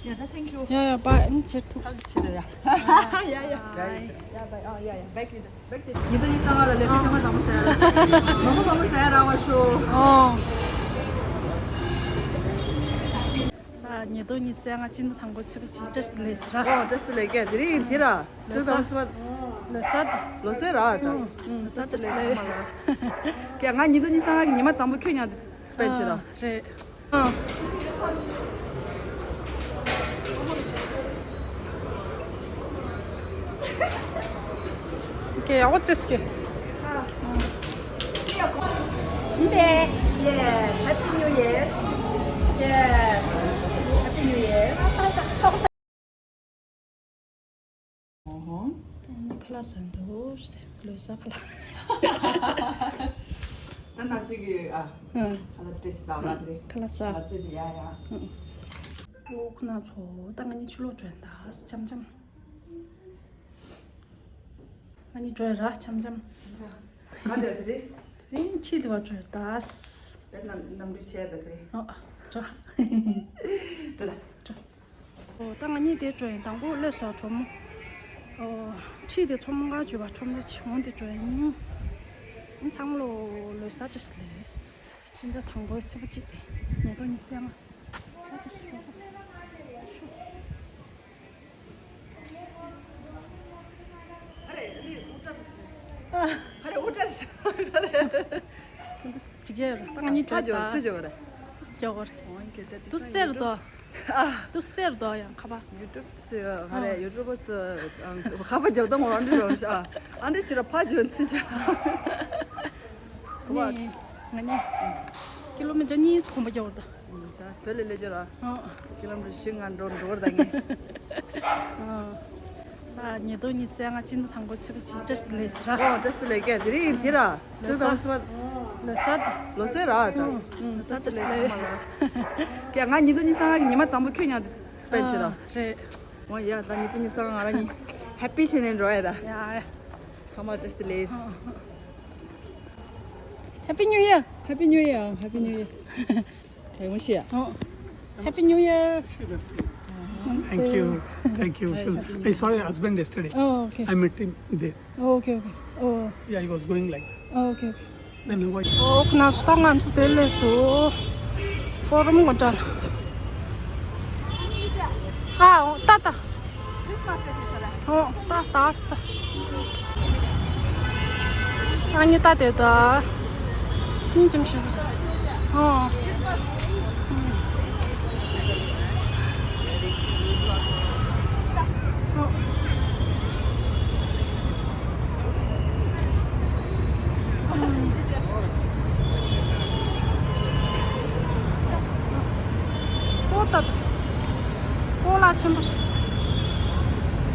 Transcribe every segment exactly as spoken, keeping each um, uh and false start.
ཡ་ཡ་པ་ཨིན་ཆེ་ཐུ། ཁག་ཆེ་ད་ཡ། ཡ་ཡ། ཡ་ཡ། ཡ་ཡ། ཡ་ཡ། ཉིས་སྟོང་ཉི་ཤུ་རྩ་ལྔ་ལ་ལས་ཀ་ཐེངས་མ་དང་པོ་ཟེར་ཡ་ར། མང་པོ་མང་པོ་ཟེར་ཡ་ར་བ་ཤོ། ཨོ། ཨ། ཉིས་སྟོང་ཉི་ཤུ་རྩ་ལྔ་སྤྱི་ཟླ་དང་པོ་ཚེས་པ་གཅིག་བཀྲ་ཤིས་བདེ་ལེགས་ཟེར་ར། ཨོ། བཀྲ་ཤིས་བདེ་ལེགས་ཀྱི་དེ་རིང་དེ་ར། ཚེས་དང་པོ་ཚེས་པ། ལོ་གསར། ལོ་གསར་ར་ད། ཨུ། ཨུ། བཀྲ་ཤིས་བདེ་ལེགས་ཚང་མ་ལ། ཀྱེ་ང་ཉིས་སྟོང་ཉི་ཤུ་རྩ་ལྔ་གི་ཉི་མ་དང་པོ་ཁྱོད་མཉམ་དུ་སྤེན་བྱེད་དང་། ཨ། རེད། ཨ། ཀྱེ་ཡག་པོ་བྱས་ཀྱེ། འདི། Yeah, Happy New Year. Cheers. Happy New Year. ཨོ་ཧོ། ད་ནི་ཁ་ལག་ཟ་འདུག་ལོ་གསར་ཁ་ལག་ད་ནག་ཅིག་གི་ཨ། ཨ། ཁ་ལག་ཏྲེས་ལ་བ་དེ། ཁ་ལག་ཟ། ཨ་ཙི་དེ་ཡ་ཡ། ཨ། ཨོ་ཁོ་ན་ཚོ་ད་ང་གཉིས་ཕྱི་ལོགས་འགྲོ་ཡིན་ད་འཆམ་འཆམ། ང་གཉིས་འགྲོ་ཡིན་ར་འཆམ་འཆམ། ག་འགྲོ་དེ་རེད། དེ་རིང་ཕྱི་དེ་བ་འགྲོ་ཡིན་ད། དེ་ནམ་ནམ་རྒྱུན་བྱས་ད་དེ་རེད། ཨོ། འགྲོ། འགྲོ་ད། འགྲོ། ཨོ། ད་ང་གཉིས་དེ་འགྲོ་ཡིན། དང་པོ་སླེབས་སོང་གྲོ་མོ། ཨོ། ཁྲིད་དེ་མཚོ་མོ་ང་བརྗོད་པ་ཁྲོམ་ར་ཆེ་འོང་དེ་འགྲོ་ཡིན། ཚང་མ་ལོ་ལོ་གསར་བཀྲ་ཤིས་བདེ་ལེགས། སྤྱི་ཟླ་དང་པོའི་ཚེས་པ་གཅིག་ཉིས་སྟོང་ཉི་ཤུ་རྩ་ལྔ། ཨ་རེ་ཨ་ནི་ཨུ་ཏྲ་རེ་ཆེ། ཨ་རེ་ཨུ་ཏྲ་རེ་ཆེ། ཨ་རེ། ཅི་ག་ད་ང་གཉིས་ཕ་འགྲོ་ཇོ་ད། ཚུ་ཇོ་རེ། ཏུ་ཇོ་རེ། འོང་གི་དེ་ཏུ་སེར་དོ། ཨ། ཏུ་སེར་དོ་ཡང་ཁ་པ། ཡུ་ཊུབ་སུ་ཧ་རེ་ཡུ་ཊུབ་སུ་ཁ་པ་ཇོ་དང་ངོ་རང་འདྲི་རོ་ཤ། ཨ་འདྲི་ཤི་ར་ཕ་ཇོ་ཚུ་ཇོ། ཁ་པ། ནི་ང་ནི་ཀི་ལོ་མི་ཊར་གཉིས་སུ་གོམ་པ་རྒྱག་དོ། ད་བོད་ལ་ལས་ཅོ་ར། ཨ། ཀི་ལོ་མི་ཊར་བཞི་ལྔ་འགྲོ་འགྲོ་བར་ད་ངས། ཨ། ད་ཉིས་སྟོང་ཉི་ཤུ་རྩ་ལྔ་སྤྱི་ཟླ་དང་པོ་ཚེས་པ་གཅིག་བཀྲ་ཤིས་བདེ་ལེགས་ཟེར་ར། ཨོ་བཀྲ་ཤིས་བདེ་ལེགས་ཀྱེ་དེ་རིང་དེ་ར། ཚེས་དང་པོ་ཚེས་པ། ལོ་གསར། ལོ་གསར་ར་ད། ཨུ། ཨུ། བཀྲ་ཤིས་བདེ་ལེགས་ཚང་མ་ལ། ཀྱེ་ང་ཉིས་སྟོང་ཉི་ཤུ་རྩ་ལྔ་གི་ཉི་མ་དང་པོ་ཁྱོད་མཉམ་དུ་སྤེན་བྱེད་དང་། ཨ། རེད། འོ་ཡ་ད་ཉིས་སྟོང་ཉི་ཤུ་རྩ་ལྔ་ང་རང་གཉིས་ཧེ་པི་བྱས་ནས་འགྲོ་ཡ་ད། ཡ་ཡ། ཚང་མ་བཀྲ་ཤིས་བདེ་ལེགས། ཨ། Happy New Year. Happy New Year. Happy New Year. ལེགས་མོ་ཤེས། ཨོ། Happy New Year. Thank you. Thank you. I saw your husband yesterday. Oh, okay. I met him there. Oh, okay, okay. Oh. Yeah, he was going like that. Oh, okay, okay. Then he was. ཨོ་ཁོ་ན་སུ་ད་ང་ཚོ་དེ་ལས་སུ་ཕོ་རུམ་ངོ་འདྲ། ཨ། ཨོ་ད་ད། ཨོ་ད་ད་སི་ད། ཨ་ནི་ད་དེ་ད། སྙིང་རྗེ་མོ་ཞིག་འདུག་ཨོ། ཨོ་ད། ཨོ་ལ་ཆེན་པོ་ཞིག་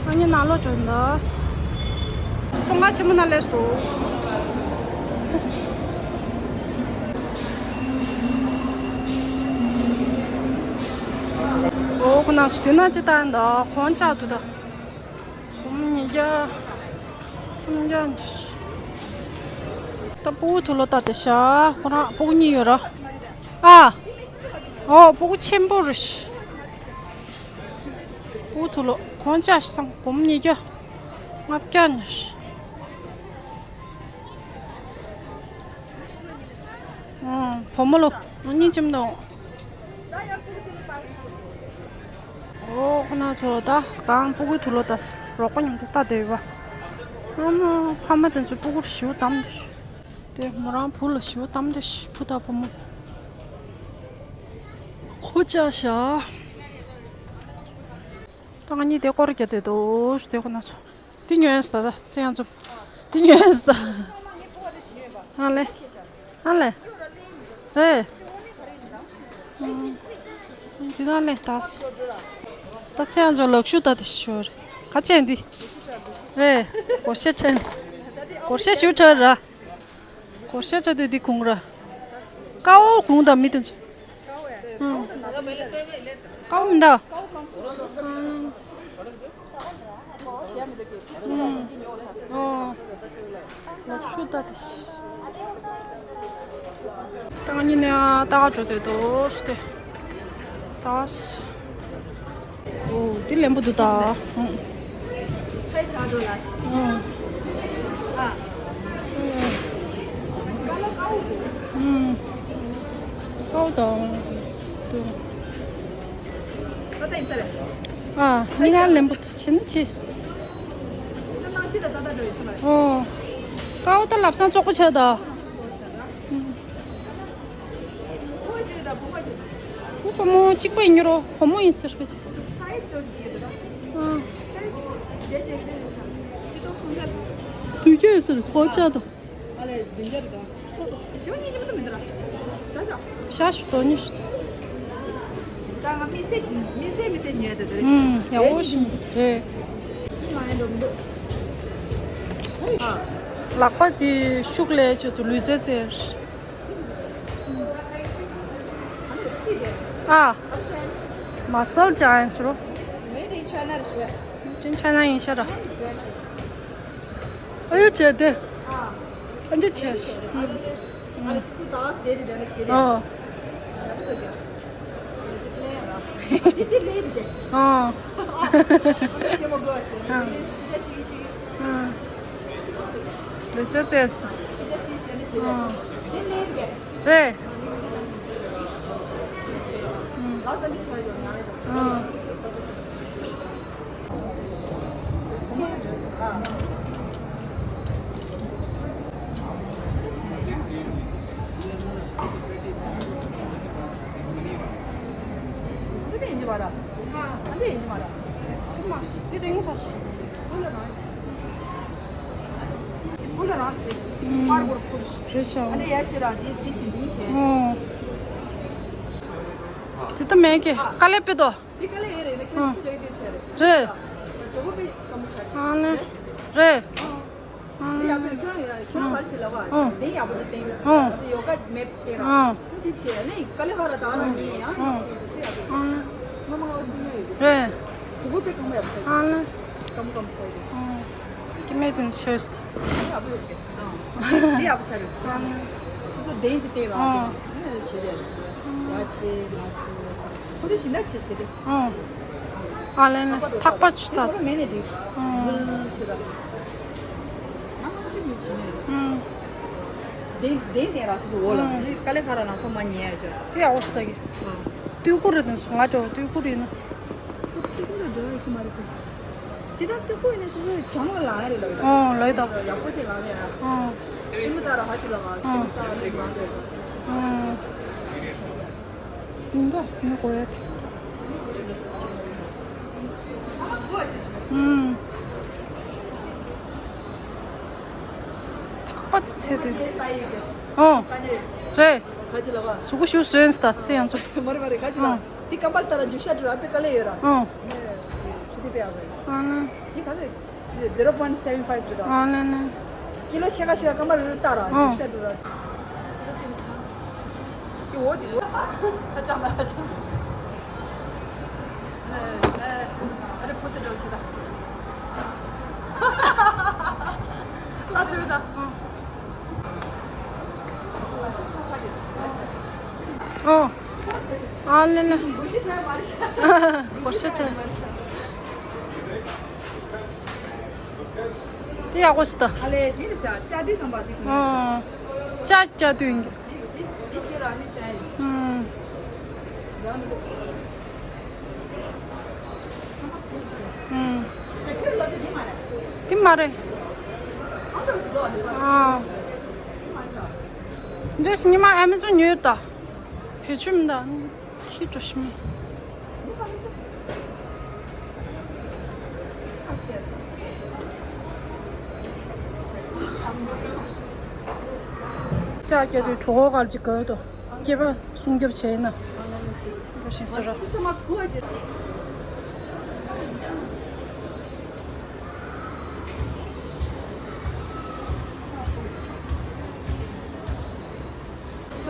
ཨ་ནི་ནང་ལོགས་འགྲོ་འདུག་ཚོང་ཁང་ཆེན་མོ་ནང་སླེབས་སོང་། ཨོ་ཁོ་ན་སུ་དེ་ན་ཅི་ལྟ་འདུག་གོང་ཆག་འདུག་ད། སུམ་ཉིས་བརྒྱ། སུམ་བརྒྱ། ད་སྤུ་གུ་ཐུག་ལོ་ལྟ་དེ་ཤ་ཁོ་རང་སྤུ་གུ་གཉིས་ཡོད་ར། ཨ། ཨོ་སྤུ་གུ་ཆེན་པོ་རེད། སྤུ་གུ་ཐུག་ལོ་གོང་ཆག་སང་སུམ་ཉིས་བརྒྱ། ལྔ་བརྒྱ་ནས། ཨང་། བུ་མོ་ལོ། སྙིང་རྗེ་མོ་འདུག་ཨོ་ཁོ་ན་ཚོ་ད་དང་སྤུ་གུའི་དུག་ལོག་ལྟ་ས་རོགས་པ་མཉམ་དུ་ལྟ་བསྡད་ཡོད་པ། ཨ་མ་ཕ་མ་དེ་ཚོ་སྤུ་གུར་ཞུ་དམ་དེ་ཤི། དེ་མོ་རང་བུ་ལ་ཞུ་དམ་དེ་ཤི་བུ་དང་བུ་མོ། ཁོ་ཅག་ཤ། ད་ང་གཉིས་དེ་སྐོར་རྒྱག་བསྡད་འདུག་དེ་ཁོ་ན་ཚོ། དེ་ཉོས་ཡིན་ད་ད་ཚེ་ཡང་ཚོ། དེ་ཉོས་ཡིན་ད། ཨ་ལེ། ཨ་ལེ། རེད། དེ་ན་ལེ་ད། ད་ཚེ་ཡང་ཚོ་ལག་ཤུ་ད་དེ་ཤོར། ག་ཆེན་འདི། རེད། སྒོར་གཞས་ཆེན། སྒོར་གཞས་ཞུ་ཁྲལ་ར། སྒོར་གཞས་ཆ་དུས་འདི་ཁུང་ར། ཀའོ་ཁུང་ད་མི་དེ་ཚོ། ཀའོ་མི་འདའ། ཨོ། ལག་ཤུ་ད་དེ་ཤི། ད་ང་གཉིས་ནས་ད་ག་འགྲོ་དེ་དོ་སྟེ། ད་སི། ལེན་པོ་འདུག་ད། ཁྱེད་ཆ་འགྲོ་ལ་ཆེ། ཨ། ཨ། ཀའོ་དང་། ཨ། མི་ང་ལེན་པོ་འདུག་ཆེ་ན་ཆེ། ཨོ། ཀའོ་ད་ལབ་སང་བཙོག་པོ་ཆགས་ད། ཨུ། བུ་བུ་མོ་གཅིག་པ་ཡིན་རོ། བུ་མོ་ཡིན་ཟེར་གི་ཅིག་ཨ། བདུན་བརྒྱ་ཟེར་ཁོ་ཆགས་ད། ཞག་ཞུ་དོ་ཉི་ཞུ། ད་ང་མི་སེ་མི་སེ་མི་སེ་ཉོས་དེ་དེ། ཨུམ། ཡག་པོ་ཞིག་རེད། ལག་པ་དེ་ཤུགས་ལས་བྱེད་དུ་ལུས་རྩལ་རྩེར། ཨ། མ་སལ་ཅན་སུ་རོ། Made in China རེད་ཤག་ཅིན་ཆ་ན་ཡིན་ཤག་ར། ཨ་ཡོ་བྱས་ཏེ། ཨ་འདི་བྱས། ཨ་ལེ་སི་སི་དཱས་དེ་དེ་དེ་ནས་བྱས་ཏེ། ཨོ། དེ་དེ་ལས་དེ་དེ། ཨོ། ཨ་ཆེ་མོ་གོ་ཨ་ཆེ། ཨ། དེ་དེ་ཤི་ཤི། ཨ། ལུས་རྩལ་རྩེད། དེ་དེ་ཤི་ཤི་ནས་བྱས་ཏེ། ཨ། དེ་ལས་དེ་དེ། རེད། ཨ། འདི་དེ་ཡིན་གྱི་མ་རེད། ཨ། འདི་ཡིན་གྱི་མ་རེད། ཁུག་མ་ཤི་དེ་རིང་ཚ་ཤི། ཁུག་ལ་རང་ཁུག་ལ་རང་ཤི་དེ། ཨུམ། པར་གོར་ཁུག་ཤི། རེད་ཤག་ཨ་འདི་ཡ་ཤི་ར་དེ་དེ་ཆེ་འདི་ཆེ། ཨོ། དེ་ད་མེད་ཀི། དཀའ་ལས་དཔེ་དོ། དེ་དཀའ་ལས་ཡོད་རེད་ནི་ཁྱོད་ཨ། སུ་ལས་ཀྱི་ཆེ་རེད། རེད། ཇོ་བོ་པའི་སྐམ་ཆ་ཨ་ནི། རེད། ཨ། དེ་ཡག་པོ་ཁྱོད་ཁྱོད་རང་ག་རེ་བྱེད་ལབ་པ། ཨ། དེ་ཡག་པོ་ཅིག་བསྟན། ཨ། ང་ཚོ་ཡོ་ག་མེད་བསྟན་ར། ཨ། དེ་བྱས་ནས་དཀའ་ལས་ཁག་ར་ད་རང་ཉིད་ཡང་ཨ། ཞིག་བྱེད་ཤེས་ཟེར་དེ་ཡག་པོ། ཨ། ངོ་མ་ང་ཚོ་རྩིས་མེད་ཡོད་དེ། རེད། ཇོ་བོ་པའི་སྐམ་པོ་ཡག་པོ་ཆགས། ཨ་ནི། སྐམ་སྐམ་ཆགས་ཡོད་དེ། ཨ། སྐྱེ་དམན་དེ་ཤོས་ད། དེ་ཡག་པོ་ཡོད་དེ། དེ་ཡག་པོ་ཆགས་རེད། ཨ་ནི། སོ་སོ་གདན་གྱི་སྟེང་ར། ཨ། དེ་ནས་བྱེད་རེད། ང་ཆེ་ང་ཆེ། ཁོ་དེ་བཞིན་ད་ཆེ་ཞིག་དེ། ཨ། ཨ་ལན་ལན་ཐག་པ་ཆུ་ཐག་ཐག་པ་ཆུ་ཐག་མེད་ནས་འགྲིག་ཨ། ཟུར་ཞེས་ར། ང་ང་དེ་མི་བྱེད་ནས། ཨ། གདན་གདན་གདན་ར་སོ་སོ་འོག་ལ། ཨ། དཀའ་ལས་ཁག་ར་ན་སོ་མ་ཉན་ཡ་ཅོ། དེ་ཡག་པོ་ཞིག་ལྟ་གི། ཨ། སྟོད་ཁུག་རེད་དེ་ཚོ་ང་ཅོ་སྟོད་ཁུག་རེད་ན། སྟོད་ཁུག་རེད་འདྲ་ཡོད་ས་མ་རེད་ཅེ། ཇི་ལྟར་སྟོད་ཁུག་ཡིན་ན་སོ་སོ་བྱང་ལ་ལངས་ཡ་རེད་ལབ་ཡ། ཨོ་ལབ་ཡ་ད། ཡག་པོ་ཅིག་ལངས་ཡ། ཨོ། ཨེ་མི་ད་ར་ཧ་ཅི་ལ་ང་ཨེ་མི་ད་ར་ལུག་ལངས་ཡ། ཨོ། འདི་ངས་གོ་ཡ་དེ། ཨུམ། ཐག་པ་དེ་ཚད་དུ། ཨོ། རེད། ག་ཅི་ལ་བ། གཟུགས་པོ་ཞུ་སོན་སི་ད་ཚེ་ཡང་ཚོ། མ་རེད་མ་རེད་ག་ཅི་ལ། ཨོ། འདི་ཀམ་པལ་ལྟར་འཇུ་ཤ་འགྲོ་ར་དཔེ་དཀའ་ལས་ཡོད་ར། ཨོ། ཆུ་དེ་དཔེ་ཡག་པོ་རེད། ཨ་ན། འདི་ག་ཚོད། zero point seven five རེད་ད། ཨ་ན་ན། ཀི་ལོ་ཤ་ཁ་ཤ་ཀམ་པལ་རུ་ལྟར་ར་ཨོ། འཇུ་ཤ་འགྲོ་ར། ཀི་ལོ་ཤ་ཤ། ཀི་འོ་དེ་འོ། ཨ་ཅག་མ་ཨ་ཅག་ཨ་རེ་ཕུ་ཏི་འགྲོ་ཆི་ད། ལ་ཆུ་ད། ཨོ། ཨ་ལེ་ལེ། གོ་ཤི་ཁྲ་མ་རེད་ཤག་གོ་ཤི་ཁྲ། དེ་ཡག་པོ་ཞིག་ད། ཨ་ལེ་དེ་རེད་ཤག་ཅ་དུས་ཙམ་པ་དེ་གོ་ཤག་ཨོ། ཅ་ཅ་དུས་ཡིན་གྱི། དེ་དེ་ཆེ་ར་ནི་ཅ་ཡིན། ཨུམ། ཨུམ། དེ་མ་རེད། ཨ། འདྲེས་ཉི་མ་ཨ་མི་ཚོ་ཉོས་ད། བེད་སྤྱོད་མི་འདུག་ཁྱི་འགྲོ་ཤི་མི། ལྕགས་རྒྱག་དུས་གྲོད་ཁོག་གར་ཅིག་དགའ་འདུག་སྐྱེས་པ་སྲུང་སྐྱོབ་བྱས་ན། འགྲོ་བཞིན་སོ་ར།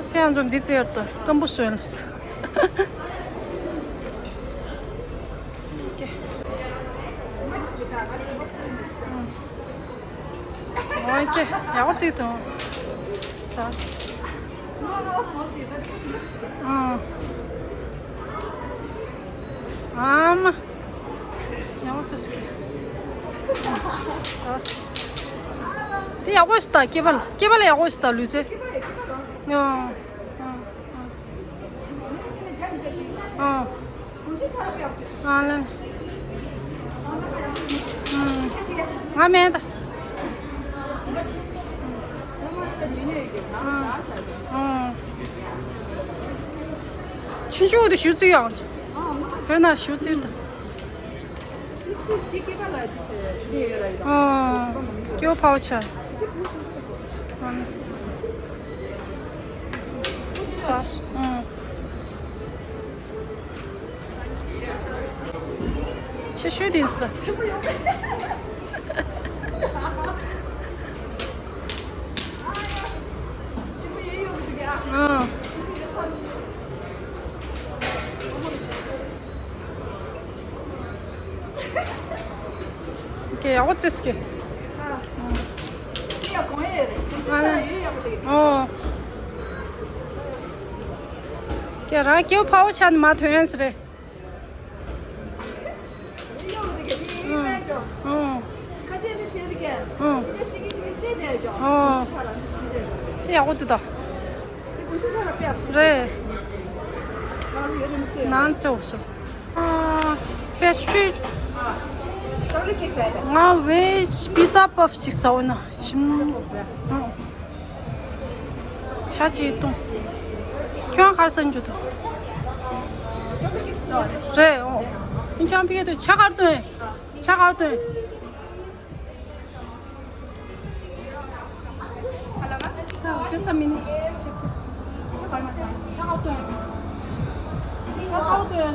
ཚེ་ཡང་ཚོ་འདི་རྩེ་ཡོད་དོ་སྐམ་པོ་སོན་ལ། ཨོ་ཀེ། ཡག་པོ་བརྩིས་ཐོངས། ཟ། ཨ། ཨ་མ། ཅི་ཟེར་གི། དེ་ཡག་པོ་ཞིག་ད། སྐེད་པ་ལ། སྐེད་པ་ལ་ཡག་པོ་ཞིག་ད་ལུས་རྩལ། ཨ། ཨ། ཨ། ཨ་ལན། ང་མེད་ད། ཨ། ཆུང་ཆུང་དུ་ཞུ་ཚིག་ཡང་། བོད་ན་ཞུ་ཚིག་ད། ཨ། སྐྱོ་ཕའོ་ཆ། ཨ། ས། ཨ། ཆེ་ཤོས་དེ་ཡིན་སྲིད་ད། ཨ། ཀྱེ་ཡག་པོ་བརྩིས་ཀྱེ། ཨ་ལེ། ཨོ། ཀྱེ་རང་སྐྱེ་བོ་ཕ་བོ་ཆ་ནི་མ་ཐོན་ཡན་སི་རེད། ཨོ། ཨོ། ཨོ། ཡག་པོ་འདུག་ད། རེད། ནང་ཚོ་སོ། ཨ། པེ་སི་ཊི་རི། ང་ཝེཇ་པི་ཛ་པབ་ཅིག་ཟ་འོ་ན། ཞིམ། ཨ། ཆ་ཅིག་བཏུང་། ཁྱོད་གར་སང་རྒྱུ་དང་། རེད། ཨོ། ཁྱོད་ཕ་གི་དུ་ཆ་གར་བཏུང་། ཆ་གར་བཏུང་། Just a minute. ཆ་ཚང་དོན་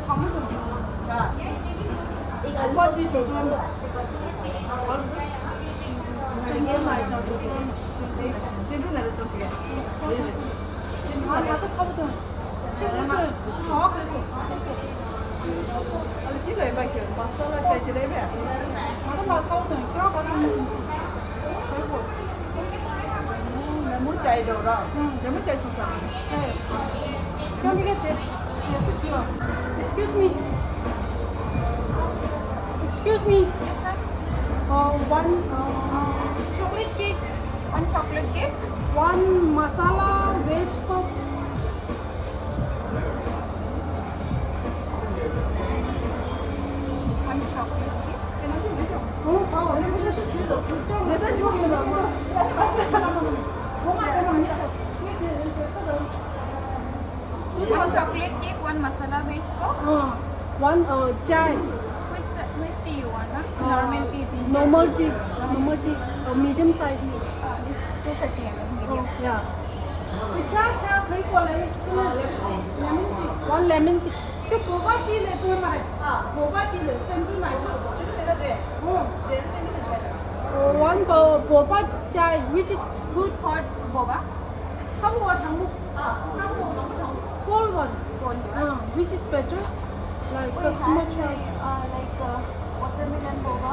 དྲང་མོ་དང་། བ་ཅི་འགྲོ་དོན་དང་། དྲན་པ་ལ་ལྟོས་ཤིག་ང་ཡ་ས་ཚ་བོ་དང་། Excuse me. Excuse me. Uh, one uh, chocolate cake. One chocolate cake. One masala veg puff. One chocolate cake. One chocolate cake, one masala veg puff. Uh, one uh, chai. Which, which tea you want, huh? Uh, normal tea, ginger tea. Normal tea, normal tea, uh, medium size. Uh, this two thirty M L medium. Oh, yeah. क्या चाय भाई को ले? Uh, lemon tea. Lemon tea. One lemon tea. क्या boba tea ले कोई मारे? हाँ. Boba tea ले, चंदू नाइट। चंदू तेरा दे। हाँ. चंदू तेरा दे। Oh, one bo- boba chai, which is good? Hot boba. Some more, some more. Cold one. Cold one. Uh, which is better? Like we customer have choice. Uh, like uh, watermelon boba,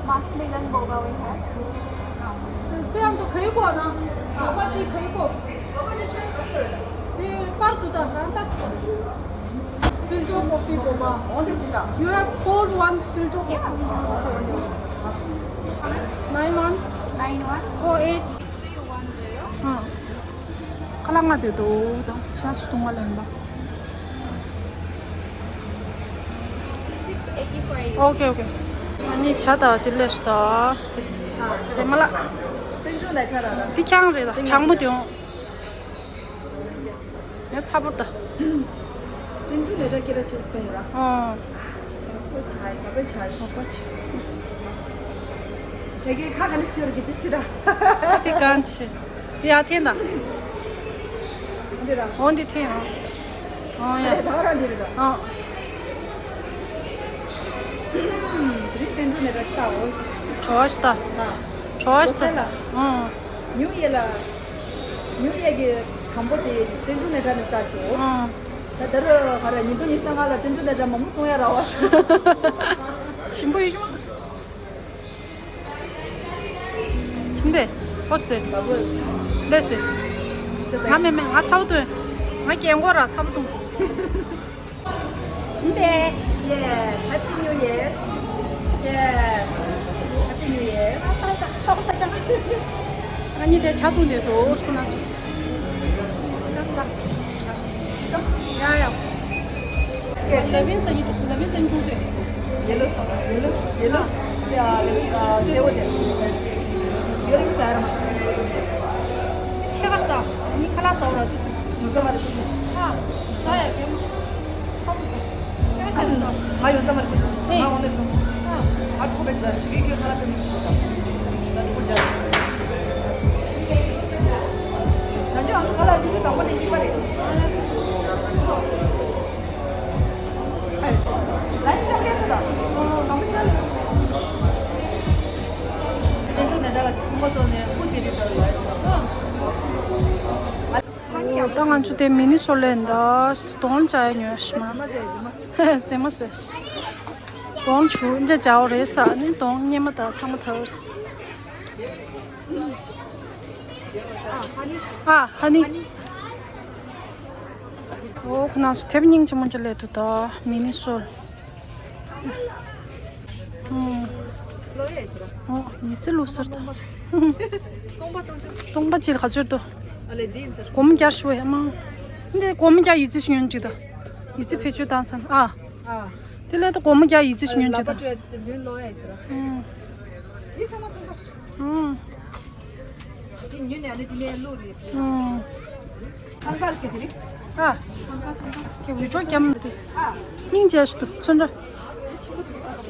muskmelon boba we have. ཚེ་ཡང་ཚོ་ག་ཡི་གོ་ན། ཨ་པ་ཅི་ག་ཡི་གོ། དེ་པར་དུ་ད་རང་ད་སི། Filter coffee boba. You have cold one filter coffee. Yeah. Nine one. Nine one. Four eight. ཁ་ལག་ང་དེ་དོ་དང་ཤ་སུ་གཏོང་བ་ལེན་པ། Six eighty five. Okay, okay. ཨ་ནི་ཆ་ད་དེ་ལས་ད་སྟེ། ཚེ་མ་ལགས། བཙན་བྱོལ་ནས་ཆ་ད་ད། དེ་རྐྱང་རེད་ད། ཆང་མོ་དེ་འོང་། ཡ་ཚ་པོ་ད། ཏིན་ཏུ་ནེ་ཏྲ་ཀེ་ར་ཆེ་གཏོང་ར། ཨོ། ཨོ་ཆ་ཡི་ག་པེ་ཆ་ཡི། ཨོ་པ་ཆ། དེ་གའི་ཁ་ག་ནི་ཆེ་རུ་གི་ཅི་ཆི་ར། དེ་གང་ཆེ། དེ་ཡ་ཐེན་ད། འདི་ར། ཨོ་འདི་ཐེན་ཨོ། ཨོ་ཡ། དེ་ད་ར་འདི་ར་ད། ཨོ། དེ་རིང་ཏིན་ཏུ་ནེ་ཏྲ་ཆི་ད་ཨོ། ཁྲོ་ཨ་ཆི་ད། ཨ། ཁྲོ་ཨ་ཆི་ད། ཨོ། ཉུ་ཡེ་ལ། ཉུ་ཡེ་གི་དང་པོ་དེ་ཏིན་ཏུ་ནེ་ཏྲ་ནས་སི་ཊར་ཆེ་ཡོད། ཨ། ད་ད་རུ་ཧ་ར་ཉིན་དུ་ཉི་ཤུ་རྩ་ལྔ་ལ་ཏིན་ཏུ་ནེ་ཏྲ་མང་པོ་གཏོང་ཡ་ར་བ། ཞིམ་པོ་ཡོད་ཀྱི་མ། ཞིམ་དེ། ཨོ་སི་དེ། ལེ་སི། ང་མེད་མེད་ང་ཚ་བོ་དོན། ང་སྐྱེ་མགོ་ར་ཚ་བོ་དོན། ཞིམ་དེ། ཡེ། Happy New Year. Yes. Cheers. Happy New Year. ཨ་ནི་དེ་ཆ་ཐུང་དེ་དོ་སྐུ་ན་ཚོ། ད་ས། ཡ་ཡ། ལ་བིན་ས་ཡི་ལ་བིན་ས་ཡི་ཐུང་དེ། Yellow, yellow, yellow. ཡ་ལ་བིན་ས་ཡི་ཐུང་དེ། ཡོད་རིགས་ས་ཡ་ར་མ་ས། ཆེ་ག་ས། ནི་ཁ་ལ་ས་འོ་ར་ཅི་ས། ཡོད་ས་མ་རེད། ཨ། ས་ཡ་གེ་མ། ང་ཡོད་ས་མ་རེད། ང་འོ་ནས་སོང་། ཨ་ཁོ་པའི་རྫ་ཞིག་གི་ཁ་ལག་དེ་མི་ཤེས་པ་དང་། ང་ཁོ་རྫ། ང་ཚོ་ཨ་ཁ་ལག་དེ་དང་པོ་ནས་གཉིས་པ་རེད། ཨ་ལ་ཅོག་ལེ་སུ་དང་། དང་པོ་ཤ་ལ། ཅོག་ལེ་ནས་འདྲ་བ་ཚོང་པ་ཚོ་ནས་ཁུ་དེ་རེད་འདྲ་བ་ལ། ད་ང་ཚོ་དེ་མི་ནི་སོ་ལེན་ད་གདོང་ཅག་ཡ་ཉོས་ཤི་མ། རྫི་མ་བཟོས་ཤི། གདོང་ཆུ་འདྲ་བྱའོ་རེད་ས་ནི་གདོང་སྙེ་མ་དང་ཚང་མ་ཐར་སི། ཨ་ཧ་ནི། འོ་ཁོ་ན་སུ་དེབ་སྙིང་ཆེན་མོ་འདྲ་ལས་འདུག་ད་མི་ནི་སོལ། ཨོ་ཡི་ཚི་ལུ་སར་ད། སྟོང་པ་ཅིལ་ག་ཚོད་དོ། སྒོར་མོ་བརྒྱ་ཞུ་ཧེ་མ། འདི་སྒོར་མོ་བརྒྱ་ཡི་ཚི་ཞུ་ཡོན་ཅིག་ད། ཡི་ཚི་བེད་སྤྱོད་བཏང་ཚན་ཨ། དེ་ལས་ད་སྒོར་མོ་བརྒྱ་ཡི་ཚི་ཞུ་ཡོན་ཅིག་ད། ཨུམ། ཨུམ། ཚང་མ་ཞིག་གི་དེ་རིང་། ཨ། ཚང་ཁ་ཚང་ཁ། ཁྱེད་འུད་སྒྲོག་རྒྱབ་མི་དེ། ཨ། སྙིང་རྗེ་ཞིག་ཏུ་ཚོན་འདྲ།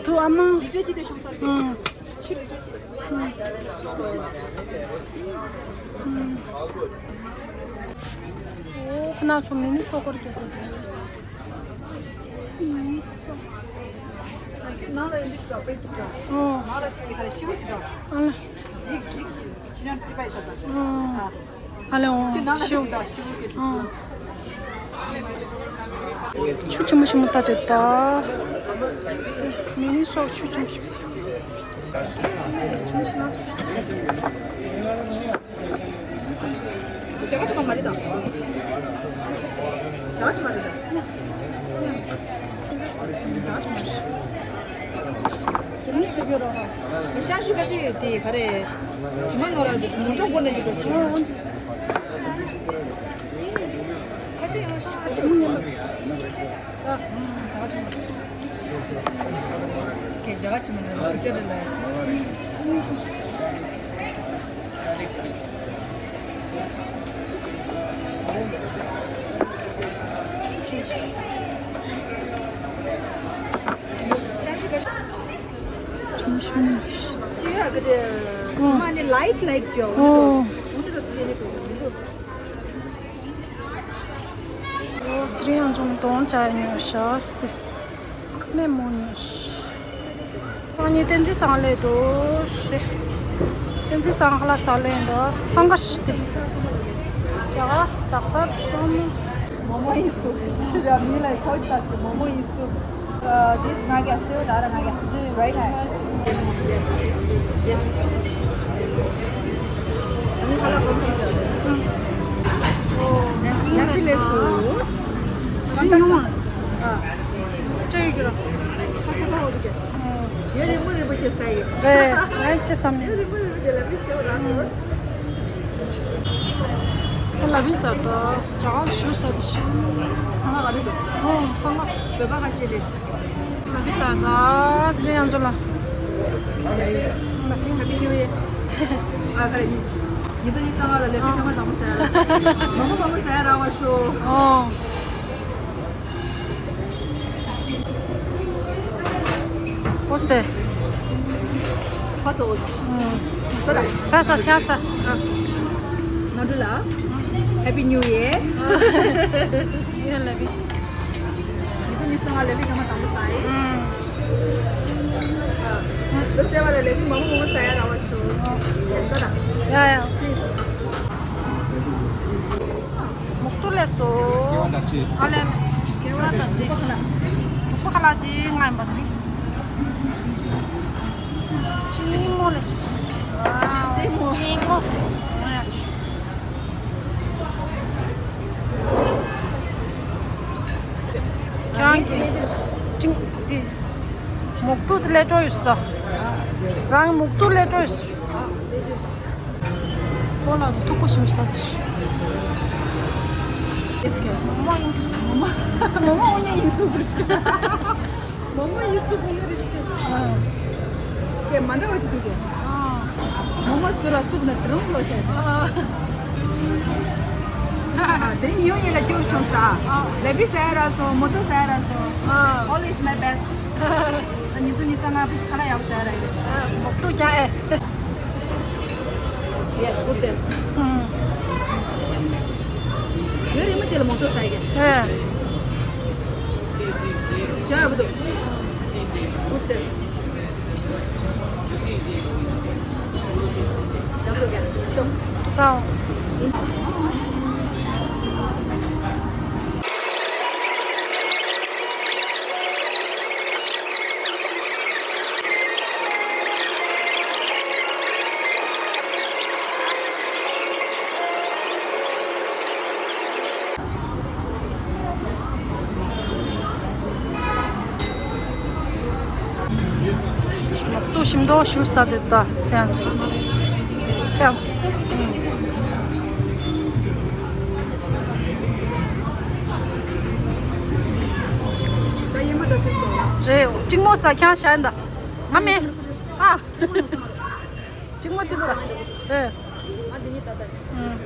དུ་ཨ་མ། འུད་སྒྲོག་ཅི་དེ་ཤོང་ས་རེད། ཨུམ། ཤི་རུ་ཅི། ཨོ་ཁོ་ན་ཚོ་མི་ནི་སོ་སྐོར་རྒྱབ་དེ། མི་ནི་སོ། ཁྱོད་ནང་ལ་ཡོང་དུས་ཅི་དང་དཔེ་ཅི་དང་། ཨོ། ནང་ལ་ཁྱོད་ཡི་ག་ཤི་བོ་ཅི་དང་། ཨ་ལ། ཇིག་ཇིག་ཅི་ཅི་ཡང་ཅི་པ་ཡི་ས་དང་། ཨོ། ཨ་ལེ་ཨོ་ཁྱོད་ནང་ལ་ཤི་བོ་ཅི་དང་ཤི་བོ་ཅི་དང་། ཨོ། ཆུ་ཆེན་མོ་ཞིག་མ་ལྟ་དེ་ད། མི་ནི་སོགས་ཆུ་ཆེན་མོ་ཞིག་རྒྱ་གར་ཚོ་མ་རེད་དམ། རྒྱ་གར་ཚོ་མ་རེད་དམ། རྒྱ་གར་ཚོ་མ་རེད། དེ་ནི་སུ་གྱོད་རོགས། མི་ཤར་ཤུ་ཁ་ཤི་དེ་ག་རེ། དྲི་མ་ནོར་ར་མོ་ཊ་སྒོ་ནས་འཇུག་པ་ཞིག་ཁ་ཤི་ཡང་ཤི་ཁ་ཤི་ཡང་ཤི། ཨ། རྒྱ་གར་ཁྲིམས། ཁྱེད་རྒྱ་གར་ཁྲིམས་ནང་ལ་དུས་ཆད་རེད་ལ་ཡ། ཁྲིམས་ཤིང་། ཅི་ཡ་གི་དེ། ཅི་མ་ནི་ལའིཊ་ལའིཊ་ཡོད། ཨོ། འོ་དེ་ལ་ཅི་ནི་གོ་གི་འདུག་ཨོ་ཚེ་རིང་ཡང་ཅུང་གདོང་ཅག་ཉོ་ཤག་སྟེ། སྨན་མོ་ཉོ་ཤག་ཨ་ནི་བསྟན་འཛིན་བཟང་ལས་དོ་ཤི་སྟེ། བསྟན་འཛིན་བཟང་ཁ་ལག་ཟ་ལས་འདོ་འཚང་ཁ་ཤི་སྟེ། རྒྱ་གར་ཏག་ཏག་ཤོ་མོ། མོ་མོ་ཡིན་སུ་ཤི་ར་མི་ལ་ཚོགས་ཤི་ཏ་སི་མོ་མོ་ཡིན་སུ། ཨ་འདི་ང་རྒྱ་སེ་བ་ད་ར་ང་རྒྱ་right hand. Yes. ཨ་ནི་ཁ་ལག་གོན་ཐུབ་ཚར། ཨོ། ཡ་ཁི་ལེ་སུ། ཨ་ནི་ཡོང་བ། ཨ། ཅི་ཡོད་ཀྱི་ར། ཁ་ཚ་ད་འོ་དུ་ཀྱ། ཡོད་རིང་པོ་རིང་པོ་ཆེ་ས་ཡོད། རེད། ང་ཆེ་ཙམ་ཡོད། ཡོད་རིང་པོ་རིང་པོ་ཆེ་ལ་མི་སེ་བ་ར་སོ། ལ་བི་ས་ད་ཞག་ཞུ་ས་དི་ཤི། ཚང་མ་ག་རེ་འདུག་ཨོ་ཚང་མ། བོད་པ་ཁ་ཤས་རེད། ལ་བི་ས་ད་ཚེ་རིང་ཡང་ཚོ་ལ། Happy New Year. ཨ་ག་རེ་ཉི་ཉི་དུ་ཉི་ཚང་ལ་ལེ་ཁ་ཐ་མ་དང་མོ་ཟ་ཡ་ར། མ་མོ་མ་མོ་ཟ་ཡ་ར་བ་ཤོ། ཨོ། ཨོ་སྟེ། ཁ་ཚོ་ཨོ། ས་ད། ས་ས་ས་ས། ཨ། ང་འདུ་ལ། Happy New Year. ཡ་ལ་བི། ཉི་དུ་ཉི་ཚང་ལ་ལེ་བི་ཐ་མ་དང་པོ་ས་ཡི། ཨ། ལོ་སེ་བ་ལ་ལེ་བི་མ་མོ་མོ་ས་ཡ་ར་བ་ཤོ། ཡ་ས་ད། ཡ་ཡ། Please. མོག་ཏོ་ལས་སོ། ཨ་ལེ། ཀེ་བ་དང་ཅི། ཕོ་ཁ་ལ་ཅི་ང་ཡིན་པ་དེ། ཅི་མོ་ལས་སོ། ཅི་མོ། ཅི་མོ། ཁྱེད་རང་གི་ཅིང་ཅི། མོག་ཏུ་དེ་ལས་སྤྲོ་ཡོད་ས། རང་མོག་ཏུ་ལས་སྤྲོ་ཡོད་ས། ཁོ་ལ་དུ་ཐུག་པོ་ཞིམ་ས་དེ་ཤི། ཨེས་ཀེ་མོ་མོ་ཡིན་སུ་མོ་མོ་མོ་མོ་ཨོ་ཉེ་ཡིན་སུ་བུ་ཤི། མོ་མོ་ཡིན་སུ་བུ་ཉེ་རི་ཤི། ཨ། ཀེ་མ་འདྲ་བ་ཅི་འདུག་ཀེ། ཨ། མོ་མོ་སུ་ར་སུབ་ན་དྲུང་ལོ་ཤེས་སོ། ཨ། དེ་ཉིན་ཡོང་ཡིན་ལ་ཅིའུ་ཤོང་ས། ཨ། ལེ་བི་ཟ་ར་སོ་མོ་ཏོ་ཟ་ར་སོ། ཨ། All is my best. ཉིན་དུ་ཉི་ཚང་ང་ཁ་ལ་ཡག་ཟ་ར་ཡོད། ཨ། མོག་ཏུ་ཀྱང་ཨེ། Yes, good taste. ཨུམ། ཡོད་རེད་མ་ཅེ་ལ་མོག་ཏུ་ཟ་ཡི་གེ། ཨེ། ཀྱང་ཡག་པོ་འདུག Good taste. ཡག་པོ་འདུག་ཀྱང་ཤོག་སའོ། ཏུ་ཞིམ་མདོག་ཞུ་ས་དེ་ད་ཚན་ཚན། ད་ཡེ་མ་ད་སེ་སོ། རེད། གཅིག་མོ་ས་ཁྱང་ཤ་འདའ། ང་མེད། ཨ། གཅིག་མོ་དེ་ས། རེད། ང་འདི་ཉིད་ད་ལྟ་ཞིག་ཨུམ།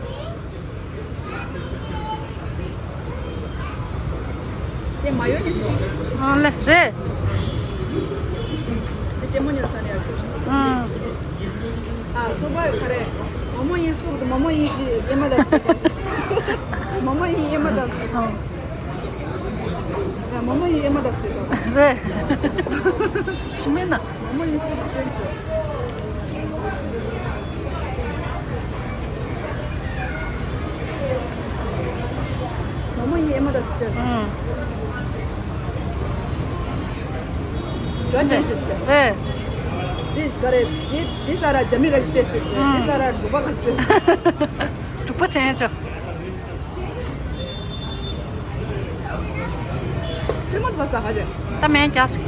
དེ་མ་ཡོད་ནི་ཟེར། ཨ་ལེ་རེད། དེ་ལྕེ་མོ་ཉོ་ས་ནས་ཡར་ཤོག་ཨུམ། ཨ་ཐོག་པ་ག་རེ། མོ་མོ་ཡིན་སུབ་དུ་མོ་མོ་ཡིན་གྱི་ཡེ་མ་ད་སུབ། མོ་མོ་ཡིན་ཡེ་མ་ད་སུབ། ཨ། ཨ་མོ་མོ་ཡིན་ཡེ་མ་ད་སུབ་ཤོག་རེད། ཞིམ་མེད་ན། མོ་མོ་ཡིན་སུབ་ཅན་ཤོག་མོ་མོ་ཡིན་ཨེ་མ་ད་སུ་ཅན། ཨང་། ཇོ་ཅན་ཤོད་ཅིག་ཨེ། འདི་ག་རེ། འདི་འདི་ས་ར་ཇ་མི་ར་ཅེས་ཏེ་ཤོད། འདི་ས་ར་འབྲུག་པ་ག་ཅེས། འབྲུག་པ་ཅན་ཡ་ཅོ། ཁྱོད་མོ་བ་ས་ག་ཅན། ད་མེན་རྒྱ་སུ།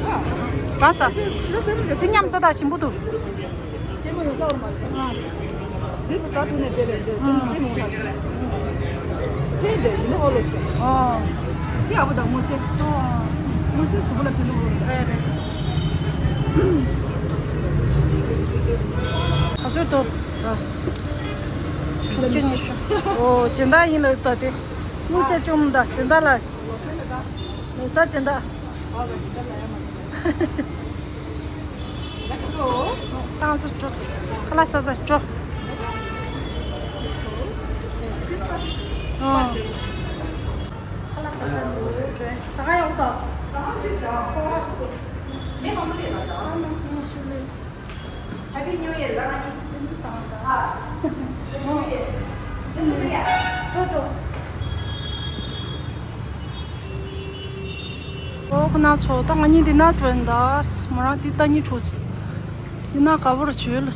བ་ས། འདི་མཉམ་ས་ད་ཞིམ་པོ་འདུག་ཅེ་མོ་ཡོང་ས་འོར་མ་ཟེར། ཨ། རིག་པ་ཟ་ཐུབ་ནས་སྤེལ་བའི་འདོད་དོན་ཨ་ནི་མོ་ལ་ཟེར། ཚེ་འདི་ཡིན་ནོ་ཨོ་ལོ་ཟེར། ཨ། དེ་ཨ་བུ་དང་མོ་ཚེ། ཨ། མོ་ཚེ་གཟུགས་པོ་ལ་ཕན་ཐོགས་ཨོ་ལོ། རེད་རེད། ད་ཚོད་དོ། ཨ། ཁྱོད་ཉི་ཤུ། ཨོ་སྦྱིན་བདག་ཡིན་ལ་ད་དེ། སྨུག་ཅ་ཅུང་ད་སྦྱིན་བདག་ལ། ལོ་གསར་སྦྱིན་བདག་ཏང་སུ་ཀྲོས། ཁ་ལག་ཟ་ཟ་ཀྲོ། Christmas ཨོ། party ཁ་ལག་ཟ་ཟ་ནུ་ཀྲོས། ཟ་ག་ཡོང་ད། ཟ་ག་ཅི་ཟ་ཁོ་ཧ་ཁོ། མེ་མ་མ་ལེ་ལ་ཟ། ཨ་མ་མ་ཤུ་ལེ། Happy New Year ལ་ང་གཉིས་ཕན་ཚུན་ཟ་ག་ད། ཨ། Happy New Year ཕན་ཚུན་ཟ་ཡ། ཀྲོ་ཀྲོ། ཨོ་ཁོ་ན་ཚོ་ད་ང་གཉིས་འདི་ན་ཀྲོས་ད། མོ་རང་དེ་ལྟ་ཉི་ཁྲུ། འདི་ན་ག་བོར་བྱོས་ལ།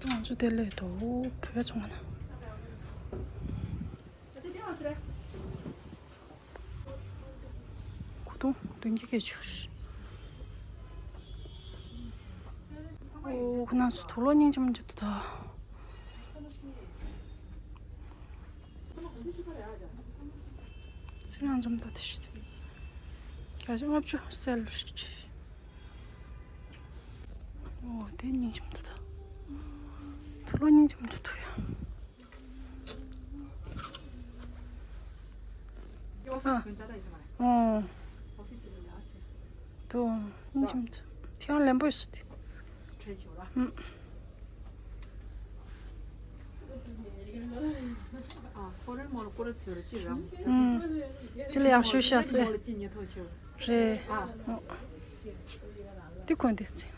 ང་ཚོ་དེ་ལས་དོ་བོད་ཚོང་ན། ཁུ་ཐུང་བདུན་བརྒྱ་བརྒྱད་ཅུ། ཨོ་ཁོ་ན་ཚོ་དུག་ལོག་སྙིང་རྗེ་མོ་འཇུ་ད། སི་རང་འཛོམས་ད་དེ་ཞུ་དེ། བརྒྱ་ཆ་ལྔ་བཅུ་སེལ་ལུ་ཞུ་ཅི། ཨོ་དེ་སྙིང་རྗེ་མོ་འདུག་ད། དུག་ལོག་སྙིང་རྗེ་མོ་འདུག་ཐུ་ཡ། ཨ། ཨོ། དུ་སྙིང་རྗེ་མོ་འདུག་ཐེའུ་ལན་པོ་ཡོད་སུ་དེ། ཨུ། ཨ། ཧྥོ་རན་མོ་ལ་སྐོར་ར་ཚུར་ཅི་རམ། ཨུ། དེ་ལ་ཡག་ཤོས་ཤ་སེ། རེད། དེ་གོན་དེ་ཚེ།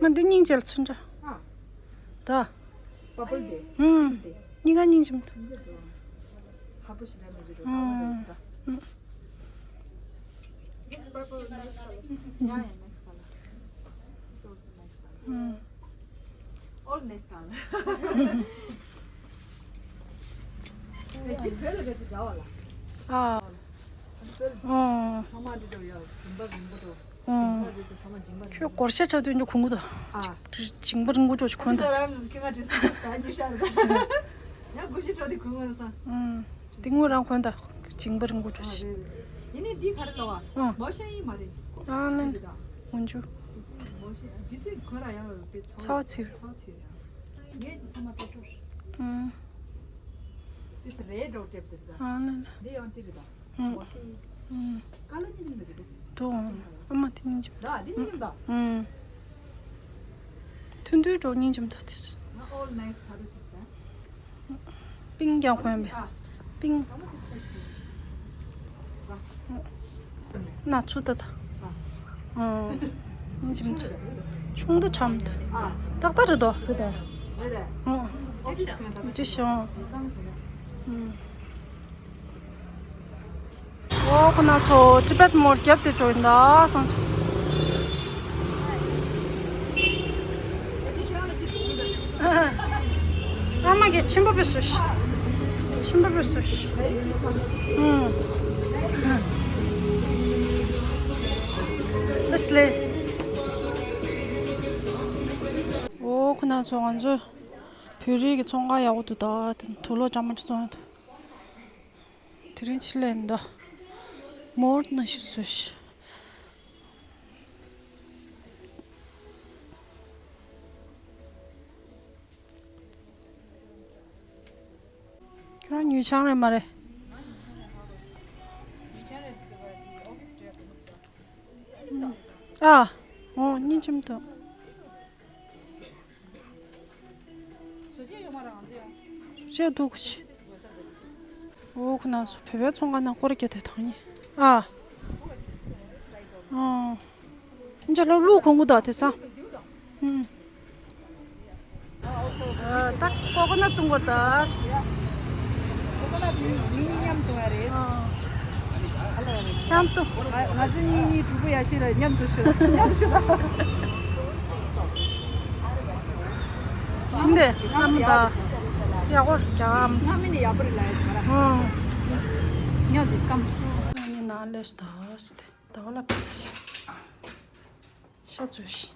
མི་འདི་སྙིང་རྗེ་ལ་ཚུན་ཆ། ད། ཨུམ། གཉིས་ཀ་སྙིང་རྗེ་མི་འདུག་ཨུམ། This purple nice color. Yeah, yeah, nice color. This also nice color. ཨུམ། All nice color. ཨེ་འདི་བོད་ལ་རེད་འདྲ་བ་ལ། ཨ། བོད་ཨ། ཚང་མ་འདི་འདྲ་ཡོད། སྦྱིན་པ་རིན་པོ་འདྲ། ཨ། སྦྱིན་པ་རེད་ཚང་མ་སྦྱིན་པ་རིན་ཁྱོད་པོ། སྒོར་གཞས་འཁྲབ་དུས་འདི་གོང་གོ་དང་། ཨ། སྦྱིན་པ་རིན་པོ་འདྲ་ཞིག་གོན་དང་། ཁྱོད་རང་གི་ང་དྲན་སོང་། ད་ཉི་ཤར་ད། ཡང་སྒོར་གཞས་འཁྲབ་དུས་གོང་གོ་སོང་། ཨ། འདི་ངོ་རང་གོན་དང་། སྦྱིན་པ་རིན་པོ་འདྲ་ཞིག་ཨ་རེད་རེད། ཡིན་ནའི་འདི་ག་རེ་ལབ་བ། ཨ། མོ་ཤེ་ཡིན་མ་རེད། ཨ་ལན། འདི་དང་། འོན་ཅུ། མོ་ཤེ་འདི་ཚོའི་གོ་ར་ཡང་ཚ་བ་ཚིར། ཚ་བ་ཚིར་ཡང་། ངས་ཅི་ཚང་མ་ཏོག་ཏོག་ཨུམ། འདི་ཚོ་རེད་འགྲོ་ཀྲེབ་དེ་དང་། ཨ་ལན། འདི་ཡང་དེ་རེད་དང་། ཨུམ། མོ་ཤེ་ཡིན། ཨུམ། ཀ་ལོ་ཉི་ཉི་མི་རེད། འགྲོ་འོང་། ཨ་མ་དེ་ཉིན་ཅིག་ད་འདི་ཉི་ཉི་དང་། ཨུམ། ཐུན་ཐུན་འགྲོ་ཉིན་ཅིག་མཐོ་དེ། ང་all nice ཆ་རུ་ཆིས་ད། པིང་ཀྱང་གོན་པས། པིང་། ན་ཚུ་ད་ད། ཨང་། ཅིམ་ཆུང་དུ་ཆམ་དུ། ཏག་ཏག་རེད་དོ། རེད་དོ། ཨང་། ཅི་ཤོང་། ཨང་། འོ་ཁོ་ན་ཚོ་ཊི་བེཊ་མོལ་རྒྱབ་དེ་འགྲོ་ཡིན་ད་སང་ཚོ། ཨ་མ་གི་ཆེན་པོ་པེ་སུ་ཤི། ཆེན་པོ་པེ་སུ་ཤི། ཨུམ། ཏེས་ལེ། འོ་ཁོ་ན་ཚོ་ང་ཚོ་བོད་རིགས་ཀྱི་ཚོང་ཁང་ཡག་པོ་འདུག་ད་དུག་ལོག་ཅང་མ་ཅིག་བཙོང་ཡོད་འདུག་དེ་རིང་ཕྱི་ལས་འདུག་མོར་ན་ཤི་སུ་ཤི། ཁྱོད་རང་ཉུལ་ཆང་རེད་མ་རེད། ཨ། འོ་སྙིང་རྗེ་མི་འདུག་བཟོ་བྱེད་འདུག་གི། འོ་ཁོ་ན་སོ་བོད་པའི་ཚོང་ཁང་ནང་སྐོར་རྒྱག་དེ་དང་ནི། ཨ། ཨ། འཇའ་ལོ་ལུག་གོང་གོ་དང་དེ་སང་། ཨུམ། ད་ཀོ་ཀོ་ནཊ་བཏུང་དགོས་ད། ཀོ་ཀོ་ནཊ་མིང་མིང་མཉམ་དུ་བ་རེད། མཉམ་དུ། ང་ང་ཚོ་གཉིས་གཉིས་གྲོགས་པོ་ཡག་ཤོས་ལ་མཉམ་དུ་ཤོད། མཉམ་དུ་ཤོད། ཞིམ་དེ་ཨམ་ད། ཡག་པོ་རྒྱག་ཨམ། ང་མི་ནི་ཡག་པོ་རེད་ལ་ཡག་པོ་ར། མཉམ་དུ་ཀམ། ངས་ནང་ལས་ད་ཞིག་དེ། ད་བ་ལ་ཕ་ས་ཤི། ཤ་ཚོས་ཤི།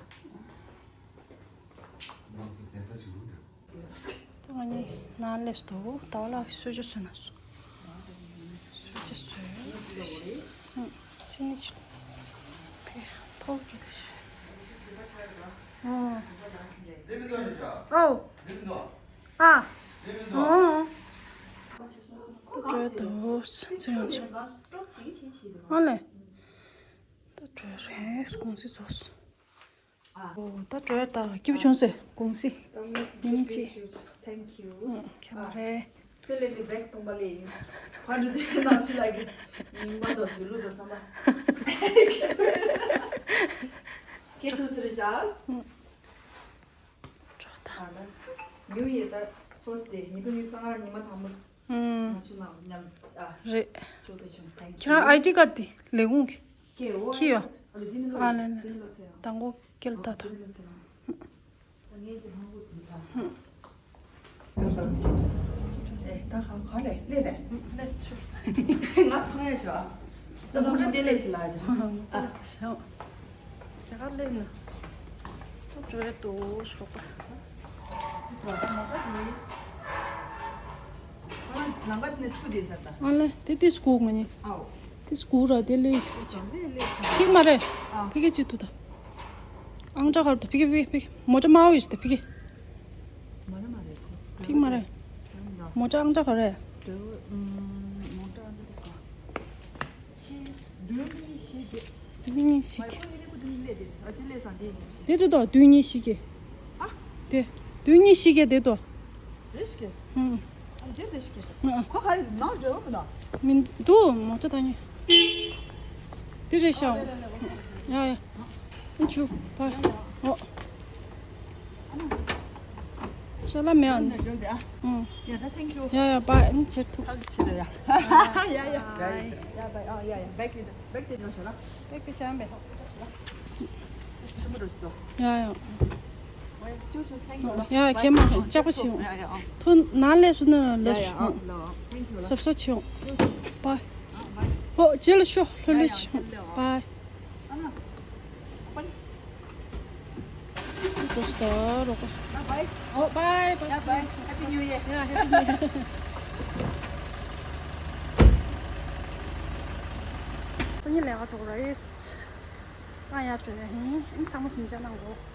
ད་ང་གཉིས་ནང་སླེབས་འདུག་ད་བ་ལ་གསོལ་ཇ་བཟོས་ན་སོ། གསོལ་ཇ་བཟོས། ཨང་། ཅི་ནི་ཅི། ཕེ། ཐོག་ཅུ། ཨང་། ཨོ། ཨ། ཨོ། ད་འགྲོ་འདུག་ཚེ་རིང་ཚོ། ཨ་ལེ། ད་འགྲོ་རེད་གུང་སེང་ཚོགས། ཨོ་ད་འགྲོ་ཡ་ད་སྐྱིད་པོ་བྱུང་ཟེར་གུང་སེང་། ཉིན་གཅིག Thank you. ཨོ་ཁྱད་མ་རེད། ཚེ་ལས་ཀྱི་བེག་སྟོང་པ་ལས་ཡིན། ཕ་འདྲ་དེ་ནང་ཆུ་ལ་གི་ཉིན་མ་དང་དུས་ལུགས་དང་ཚང་མ། སྐྱེ་ཐུག་ཟེར་བཞག་འགྲོ་ད། ཨ་ན། ཉུ་ཡེ་ད་first day ཉི་ཁུ་ཉུ་སང་ཉི་མ་དང་མོ། ཨུམ། ང་ཆུ་ནང་མཉམ་ཨ། རེད། ཅོ་པེ་ཆུང་སི་ཐེང་ཁྱེད་རང་ཨའི་ཌི་ཀཱཌ་དེ་ལས་ཁུངས་ཀྱི། ཀེ་འོ། ཁྱི་ཡོ། ཨ་ལེ་དེ་ནི་ལོ། ཨ་ལེ་ལེ། དེ་ནི་ལོ་ཚེ་ཡང་། དང་པོ་ཀེལ་ད་ད། དེ་ནི་ལོ་ཚེ་ཡང་། ད་ངས་ཀྱི་ཧང་གོ་དེ་ནི་ད། ཨེ་ད་ག་ག་ལེ་ལེ་རེད། ལེ་སུ། ང་ཕང་ཡ་ཆོ། ད་མོ་ཊ་དེ་ལས་ཤི་ལ་ཅོ། ཨ་ལེ་ས་ཤོ། རྒྱ་གར་སླེབས་ན། ད་འགྲོ་ཡ་འདུག་ཞོགས་པ། དེ་སོ་ད་མོ་ཊ་དེ། ཁོ་ན་ལམ་ཁ་དེ་ནས་ཆུ་དེ་ཟེར་ད། ཨ་ལེ་དེ་དེ་སྒུག་མ་ཉན། ཨའོ། དེ་སྒུག་ར་དེ་ལས་ཁྱོད་ཅི། ལས་ལས། ཕིག་མ་རེད། ཨ། ཕིག་གི་ཅི་ཐུ་ད། ཨང་ཅག་གར་ད་ཕིག་གི་ཕིག་གི་ཕིག་གི་མོ་ཊ་མ་བོ་ཡོད་ད་ཕིག་གི། མ་རེད་མ་རེད། ཕིག་མ་རེད། མོ་ཊ་ཨང་ཅག་གར་རེད། མོ་ཊ་ཨང་ཅག་གར། ཕྱི་བདུན་གཉིས་བཞི་བརྒྱད། བདུན་གཉིས་བཞི་བརྒྱད། དེ་དུ་དོ་བདུན་གཉིས་བཞི་བརྒྱད། དེ་བདུན་གཉིས་བཞི་བརྒྱད་དེ་དོ། ཨང་། མི་འདུག་མོ་ཊ་ད་ཉེ། དེ་རེད་ཤག་ཡ་ཡ། ཨ་ཅུ་པ། ཨོ། ཅ་ལག་མེད་ཨ། ཡ་ད་ཐེང་ཀིའུ། ཡ་ཡ་བའི། ཨ་ནི་ཕྱིར་ཐུག་ཁག་ཆེ་ད་ཡ། ཡ་ཡ་བའི། ཡ་བའི། ཨ་ཡ་ཡ་བའི་གི་བའི་གི་ཡོང་ཤ་ལ། བའི་གི་ཤ་བའི། ཆུ་མོ་རོ་ཅི་དོ། ཡ་ཡ། ཡ་ཁྱེད་མ་ལྕགས་པོ་ཞིག་ཡོང་། ཐོ་ན་ལས་སུ་ན་ལས་སུ་ཞིག་ཡོང་། གཟབ་གཟབ་བྱེད་ཡོང་། བའི། ཧོ་རྗེས་ལ་ཤོག་ལྷོད་ལྷོད་བྱེད་ཡོང་། བའི། ཏོ་སྟ་རོགས། Bye bye. Oh, bye bye. Bye bye. Happy New Year. Yeah, Happy New Year. སང་ཉིན་ལས་ཀ་འགྲོ་གི་རེད། ང་ཡར་ཐོན་ཡ་ཡིན། ཚང་མ་གཟིམ་འཇག་གནང་དགོས།